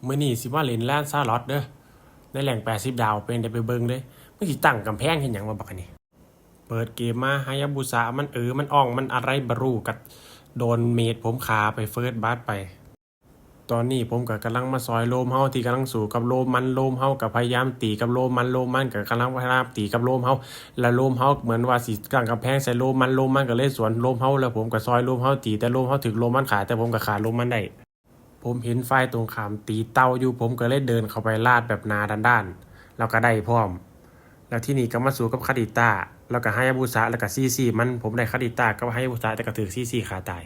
ມື້ນີ້ຊິມາຫຼິ້ນແລນຊາລອດເດີ້ ໃນແລງແປດສິບດາວ ເປັນໃດໄປເບິ່ງເດີ້. ມັນຊິຕັ້ງກຳແພງເຮັດຫຍັງວະບັກອັນນີ້. ເປີດເກມມາ ຮາຍາບຸສະ ມັນເອີ ມັນອ່ອງ ມັນອະໄລບໍ່ຮູ້ ກະໂດນເມດຜົມຂ້າໄປເຟີສບັດໄປ. ຕອນນີ້ຜົມກະກຳລັງມາຊ່ອຍໂລມເຮົາທີ່ກຳລັງສູ້ກັບໂລມມັນ, ໂລມເຮົາກະພະຍາຍາມຕີກັບໂລມມັນ, ໂລມມັນກະກຳລັງພະຍາຍາມຕີກັບໂລມເຮົາ ແລະໂລມເຮົາເໝືອນວ່າຊິຕັ້ງກຳແພງໃສ່ໂລມມັນ, ໂລມມັນກະເລີຍສວນໂລມເຮົາ ແລະຜົມກະຊ່ອຍໂລມເຮົາຕີ ແຕ່ໂລມເຮົາຖືກໂລມມັນຂ້າ ແຕ່ຜົມກະຂ້າໂລມມັນໄດ້. ຜົມເຫັນຝ່າຍຕົງຂ້າມຕີເຕົ່າຢູ່ ຜົມກະເລີຍເດີນເຂົ້າໄປລາດແບບໜ້າດ້ານໆ ແລ້ວກະໄດ້ພ້ອມ. ແລ້ວທີນີ້ກະມາສູ້ກັບຄາດິຕາ ແລ້ວກະຮາຍາບຸສະ ແລ້ວກະຊີຊີມັນ. ຜົມໄດ້ຄາດິຕາກັບຮາຍາບຸສະ ແຕ່ກະຖືກຊີຊີຂ້າຕາຍ.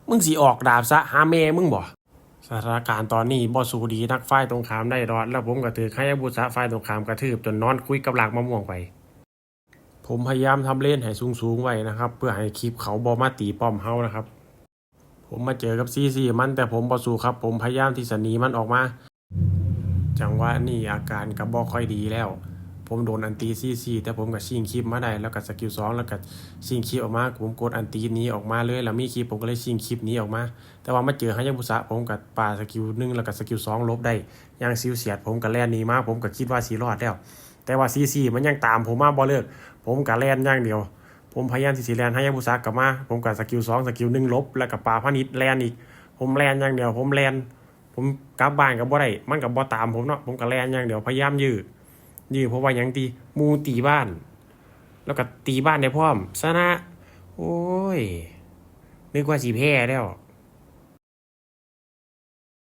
ມຶງຊິອອກດາບສະຫາແມ່ມຶງບໍ? ສະຖານະການຕອນນີ້ບໍ່ສູ້ດີນັກ, ຝ່າຍຕົງຂ້າມໄດ້ດອດ ແລ້ວຜົມກະຖືກຮາຍາບຸສະຝ່າຍຕົງຂ້າມກະທືບຈົນນອນຄຸຍກັບລາກມະມ່ວງໄປ. ຜົມພະຍາຍາມທຳເລນໃຫ້ສູງໆໄວ້ນະຄັບ ເພື່ອໃຫ້ຄຣິບເຂົາບໍ່ມາຕີປ້ອມເຮົານະຄັບ. ຜົມມາເຈີກັບຊີຊີມັນ ແຕ່ຜົມບໍ່ສູ້ຄັບ ຜົມພະຍາຍາມທີ່ຈະໜີມັນອອກມາ. ຈັງຫວະນີ້ອາການກະບໍ່ຄ່ອຍດີແລ້ວ ຜົມໂດນອັນຕີຊີຊີ ແຕ່ຜົມກະຊິງຄຣິບມາໄດ້ ແລ້ວກະສະກິວສອງ ແລ້ວກະຊິງຄຣິບອອກມາ. ຜົມກົດອັນຕີໜີອອກມາເລີຍ ແລ້ວມີຄຣິບ ຜົມກະເລີຍຊິງຄຣິບໜີອອກມາ. ແຕ່ວ່າມາເຈີຮາຍາບຸສະ ຜົມກະປາສະກິວໜຶ່ງ ແລ້ວກະສະກິວສອງຫຼົບໄດ້ຢ່າງຊິວສຽດ. ຜົມກະແລ່ນໜີມາ ຜົມກະຄິດວ່າຊິລອດແລ້ວ ແຕ່ວ່າຊີຊີມັນຍັງຕາມຜົມມາບໍ່ເລີກ. ຜົມກະແລ່ນຢ່າງດຽວ ຜົມພະຍາຍາມທີ່ຊິແລ່ນ ຮາຍາບຸສະກະມາ ຜົມກະສະກິວສອງ ສະກິວໜຶ່ງຫຼົບ ແລ້ວກະປາພານິດແລ່ນອີກ. ຜົມແລ່ນຢ່າງດຽວ ຜົມແລ່ນ ຜົມກັບບ້ານກະບໍ່ໄດ້ ມັນກະບໍ່ຕາມຜົມເນາະ. ຜົມກະແລ່ນຢ່າງດຽວ ພະຍາຍາມຢື້ ຢື້ ເພາະວ່າຫຍັງຕິ ໝູ່ຕີບ້ານ ແລ້ວກະຕີບ້ານໄດ້ພ້ອມ ຊະນະ. ໂອ້ຍ ນຶກວ່າຊິແພ້ແລ້ວ.